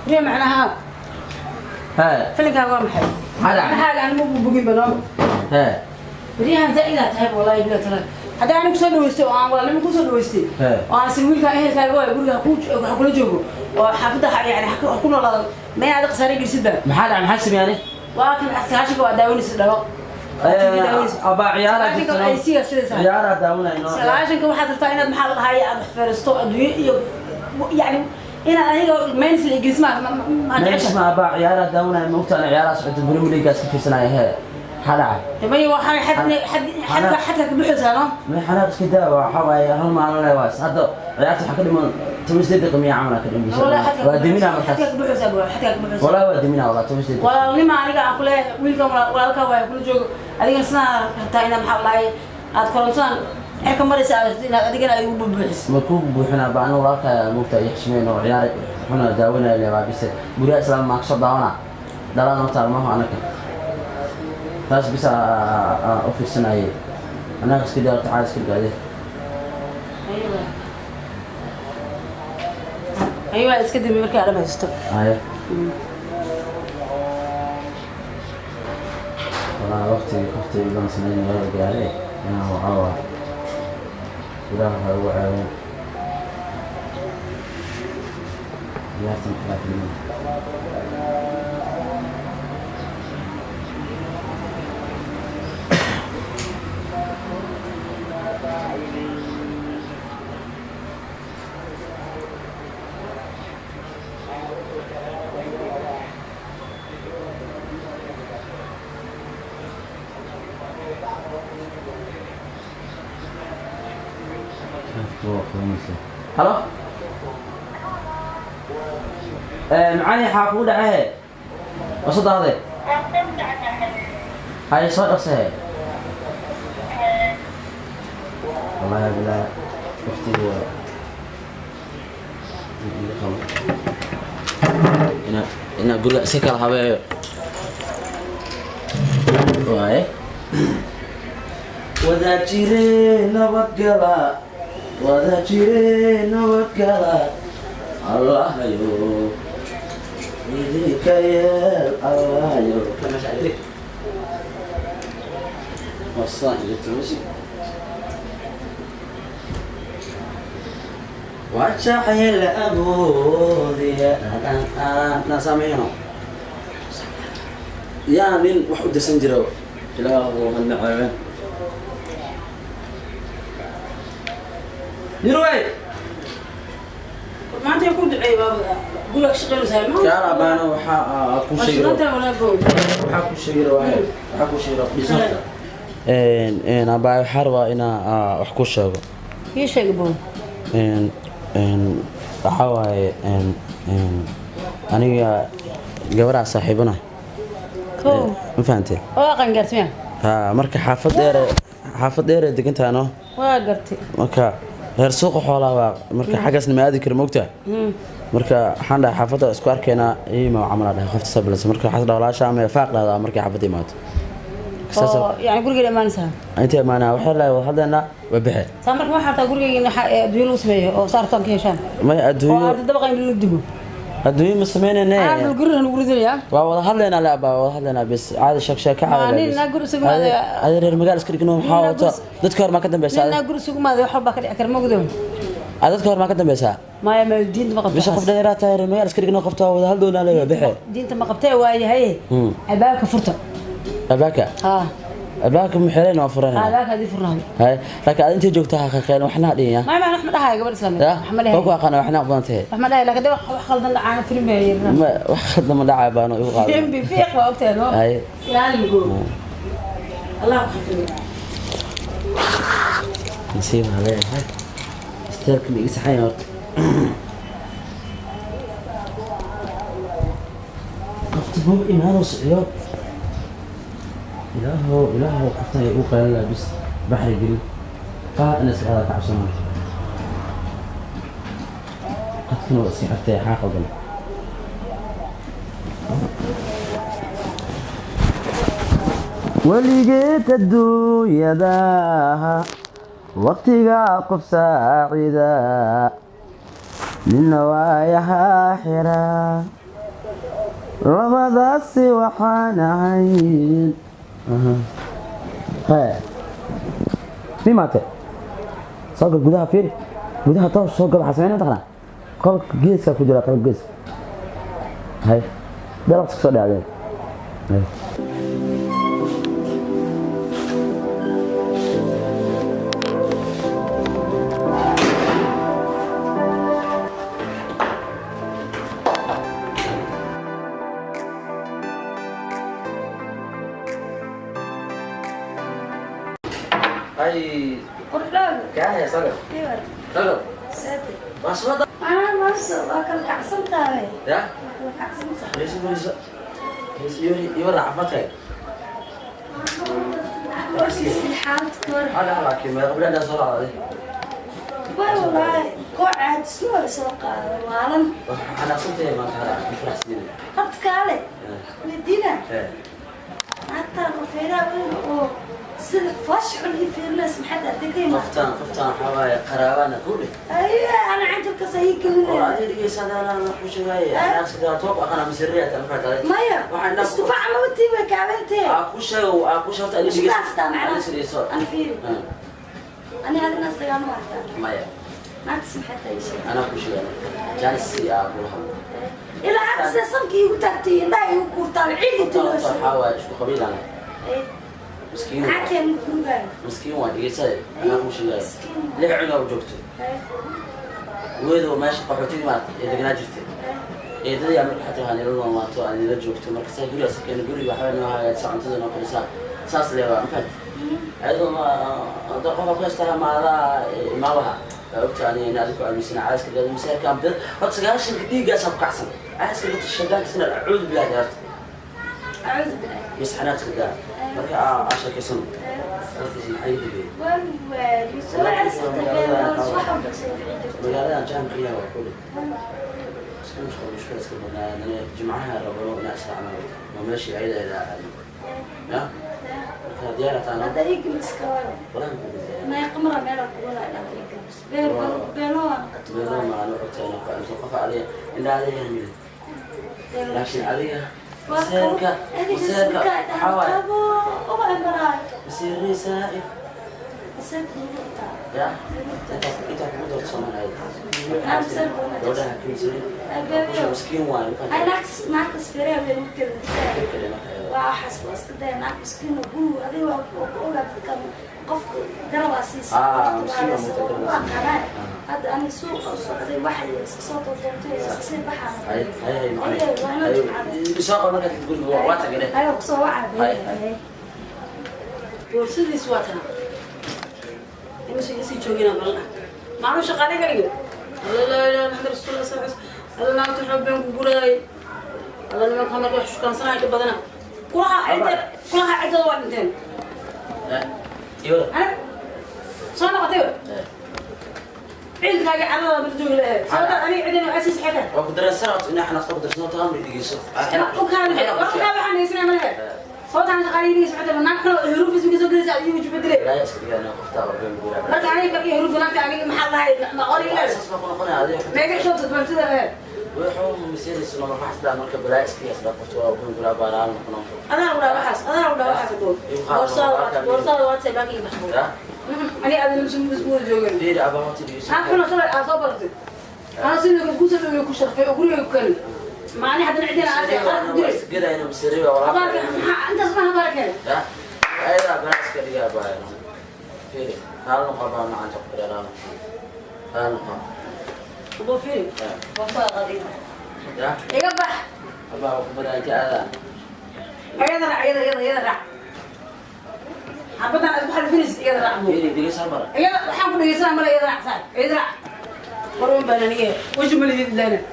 Riya macnaha. Hee. Filinkaa waa maxay? Maxaa dhacay? Maxaaga aan ma bugin banoo. Hee. Riyahan zaa'idaa tahay, wallahi bila tala. Haddii anigu soo dhaweystay oo aan walaalnimo ku soo dhaweystay oo aan sin wiilka ehelkaaga waay guriga ha kula joogo oo xaafadda yani ha ku noolaado, may aad khasaare gelisid ba. Maxaa dhacay? Maxaa sameeyay? Waa kan 90-ka waa daawanaysa dhalo. Abaa, ciyaara. 90-ka ay sii shidaysaa. Ciyaara daawanayno. 90-ka waxaad rabtaa inaad, maxaa la dhahaye, aad wax feeristo adduunyo iyo yani inaad aniga minus la igeliis ma ma meesha jecesha. Ma abaa, ciyaara daawanaya, ma ogta ana ciyaaraha socota, Premier League-gaas ka fiirsanaya. Hee, maxaa dhacay? May waxaa xadka xadka ka buxaysaa, no? Ma xanaaq iska daa, waxaa waaye hal maalin le waas. Hadda ciyaarta waxaa ka dhiman 18 daqiiqo miyaa camal ka dhiman. Waa deminaa markaas. Xadka ka buxaysaa, bro, xadka ka buxaysaa. Walaa waa deminaa, walaa 18 daqiiqo. Walaalnima aniga aan ku leeyahay, wiilkan walaalkaa waay kula joogo, adigana sidaa rabtaa inaad, maxaa la dhahaye, aad korontadan xilka maraysa, aad rabtid inaad adigana ay ugu bubuuxiso. Ma ku buuxinaa ba aniga? Walaalkaa mogta iyo xishmeyn oo ciyaar xuna daawanaya le waa bise guryaha islaam maa kasoo daawana dhalaa noo taalmaho anaka taas bisa u fiirsanayay. Annaga iska daa, tacaal iska gaade. Aywa, iska dimi markii aad dhamaysto. Haya, walaa waqtigii waqtigii baan samayn waa la gaaray inaan waxaa waa ilaah waxaa ugu caawin ciyaartan maxaa ka dhiman. Halo, macali, xaa kugu dhace? Waa soo daahday. Haye, soo dhaqsahe. Wallahi bilaa waqtigu waa iga qabo ina guriga iska kala habeeyo waaye. Wada jire nabadgala, wada jire nabadgala, Allahayo idinka yeel, Allahayo. Wasaan iyo tumasi waa jacayl awoodiya na saameyno yaa nin wax u dirsan jiro. Ilaahu hana ceebeen. Yirwey. Maanta ku duceey baaba guriga ka shaqeynaysaa ma? Gaar abaana waxaa ku sheegi Mashruuta walaa bow. Waxaa ku sheegi rabaa, waxaa ku sheegi rabaa dhisarta een een abaa, waxaa rabaa inaa wax ku sheego. Ii sheeg, bow. een een waxaa waaye een een aniga gabaraa saaxiibana. Kow. Ma fahantay? Waa qangaartay miya? Ha, marka xaafad dheere, xaafad dheere degantahay, no? Waa gartay. Marka reer suuqa xoolaha waa, marka xaggaasna ma aadi karo, moogtaa? Marka waxaan dhahay xaafadda isku arkaynaa, iima camal dhahay qofta sabilsa. Marka waxaas dhahay walaasha ama faaq dhahdaa markay xaafadda imaato. Saas. Oo yani gurigeeda imaanaysaa? Inta imaanaa waxay lahay wada hadlaynaa, waa bixe. Saa marka waxaa rabtaa gurigeyga in adduunyo lagu sameeyo oo saartaan ka heshaan may oo adduunyo arda dabaqa in lagu dubo. Adduunyo ma samaynayne. Caamul guriga lagu ridinayaa. Waa wada hadlaynaa le abaa, waa wada hadlaynaa bes, caadi sheek sheeka. Waa caadi nin bes. naa guri isugu imaadaya. Ade reer magaal iska dhigno, maxaa Nin naa wata dadka hor maa ka dambeysaa? Nin naa guri isugu maaday, wax walbaa ka dhici kara, ma gudo. Ade dadka hor maa ka dambeysaa? Maya, ma diinta ma qabto. Bisha qof dhallinyaraa tahay, reer magaal iska dhigno, qofta waa wada hadloonaa le, waa bixe. Diinta ma qabtee, waayahay. Albaabka furta. Albaabka? Haa. Albaabka muxeleen waa furanayna. Albaabka hadii furnaado. Hay, laakiin aad intay joogtaa ha qaqeen waxna ha dhihin ya. Maya, wax ma dhahayo gabadh islaameed. Ya. Wax ma dhahayo. Waa ku aqaana, waxna badan tahay. Wax ma dhahayo, laakiin dee wax khaldan dhacaana filim bay yeelanaa. Ma wax khaldan ma dhacay baano igu qaado. Dembi fiiq waa ogtahay, no? Hay. Ilaali go. Allah ku xafido. Nasiib ha leeyahay, isteelka ma iga saxan yahay horta? Qofta maba imaanoo siciyo. Ilaahow, ilaahow, qoftan ay u qaalan lahaa bis baxri gelin qaar inay iska qaada ka cabsanaa. Qadkana waa iska xirtay, xaa qaldan? Weligeed adduunyada waqtiga qof saacida nina waayaha xira. Labadaasi waxaan ahayn. Hee, mimaate soo gal gudaha, fiiri gudaha, toos soo gal. Waxaa sameynaa taqanaa, qolka geeska ku jira, qolka geeska. Hay, dalaqsi kusoo dhacdeen. Hay. Ay, Qurxooga. Kaya soo gal. Soo gal. Waa soo da. Anaa maasha waa kala kacsan tahay. Ya? Waa kala kacsan tahay. Fariiso, fariiso. Fariiso, iyo iyo raaxfatay. Warkiisii xaalad ka war. Hada laakiin ma qabla inaan soo raacday. Way wallaahi koo caajisma waa soo qaada waalan. Waxaan xanaaqsantahay maanta, hada ku faraxsiinay. Horta kaale weydiina. Eh. Naagtaan oo feeraha weyn oo sida faash xun ii fiirinaysa, maxaad adegay ma? Qoftaan waxaa waaye qaraabana ku dhig. Aye, ana canjalkaas ayay Oo gelinaya. adiga dhegeysadaa wax ku sheegay. Xanaaqsigaa toob aqana masirriya tan faatay. Maya. Waxaan Isku fac laba tii way kaabantee. Aa ku sheego, aa ku sheegto adiga Isku dhegeysa. haystaa macnaha. Adiga dhegeyso. Ana fiiri. Ani adina isdagaal ma arkaa. Maya. Naagtas maxay tahay ii sheeg. Anaa ku sheegay. Jaanis si aa kula hadlo. Ilaa hadda sida sanka iigu taagtay, indhaha iigu kuurtaan, ciid inta loo soo. Waxaa waaye isku qabiilana. Miskiin. Maxaa keenay gurigaaga? Miskiin waa, dhegeysaday. Anaa ku sheegay. Miskiin. Lix cunug joogto. Weedow meesha qaxootiga maaragtay ee deganaa jirtay. Eedadii aa marka xataa waxaa nila noolaato, aan nila joogto. Marka saa gurigaas keena, guriga waxba noo hagaajisa, cuntada noo karisaa, saas leebaa mafahat. Ayadoo ma hadda qofka ku haystaa ma adaa imaalaha waa ogta ani in adiga ku aaminsan caaska gaado masaarkaan bir. Horta 90-ka dhiiggaasaa ku kacsan caaska gata shaydaanka acuudu billahi horta. Acuudu billahi. Bas xanaaqka gaa marka aa sheekaysano dadkiisa maxay dibeen. Waan waayay soo ceysatay been wax walba soo dhici jirtay. Magaaladan jaamka yaha waa kule iska mashquul, mashquul iska badnaa. Jimcaha rabano inaa israacno waa meeshii ayada ayada aadno ya marka diyaar ataano. Hadda ii geliska waayo. Walahi ku diyaar. May qamra meela ku walaa inaad ii gelis beel beelo waa noqoto. Meelo maano ogta inaa ku aaminsan qof adiga indha adiga mid, laakiin adiga maseerka maseerka waxaa waaye Qabo uba imaraay. Maseerey saaxib. Maseerka ugu taa. Ya intaa kugu doorto soomaaliya gabdhaha kamisanin miskiin waaye. Ay naagtas naagtas feeraha weyn u kala waa waxaas, waa iska daya naag miskiin oo gurigu adiga waa ku ogaa dadka qofka garabaa siisa. Ah, miskiin waa mugta garabaa waa siisa. qanaa hadda ani suuqa u socday, waxay iska soo doontay iska sii baxaan. Hay hay hay macallin, soo qor markaad tagtid guriga waa tagay. Ayo kusoo wacaa. Hay, hay. Boorsadiis waa tana inuusan isii joogina balan ah maanuu shaqaale ka dhigay. Alla laa ilaaha maxamed rasuulullah sal alay. Alla naagta xoog been ku guraayay. Alla nimanka marka wax shukaansanaya dhib badana kulaha cidda, kulaha ciddada waa dhinteen. Iyo ana soo noqotay ciidankaaga cadada mala joogi lahayd sababta aniga ciidan asiis xeeta. Waa ku dareensanaa inaa xanaaqto, ku dareensanaa taamri dhegeyso. Ukaadi warkaa waxaan dhegeysanaya ma lehe sababta aan shaqaale dhegeysa xataa naag kale huruufis ka soo gelaysa adigu jubadile. Ilaahay iska dhigaa qofta oo been guraa. Marka aniga markii huruuf naagta aniga maxaa lahay ma qori ilaa Saas baa ku noqonaya adiga. Meega shota duwantada lahayd. Wuxuu maseeraysa lama baxsdaa marka balaa iska yaasda qofta waa been guraa baa raal noqono. Adaa u dhaa waxaas, adaa u dhaa waxaas boorsada, boorsada waa tay baakii baxbo. Ya ani adan musu wada joogin. fiiri abaa horta dhegeyso. Aan kuna shalay aa soo baratay ana sidoo kale kusoo dhaweey ku sharfay oo guriga ku keenay maani haddana cidina aad qalad ku dilay. Gadayna maseeray waa habaarka walaalka. Maxaa intaas ma habaarkeen? Ya ayadaa balaa iska dhigaa baa fiiri raal noqo baa macanta ku raal noqo, raal noqo. Abu fiiri boorsada qadiima. Ya iga bax. Abaa ku badaa inta aadaa. Iyada raac, iyada, iyada, iyada raac. Xabadan aad ku xalifinaysid iyada raac buu. Fiiri dhegeyso hal mar. Iyada waxaan ku dhegeysanaa male, iyada raac saa, iyada raac. Warun baan aniga weji malidid lana.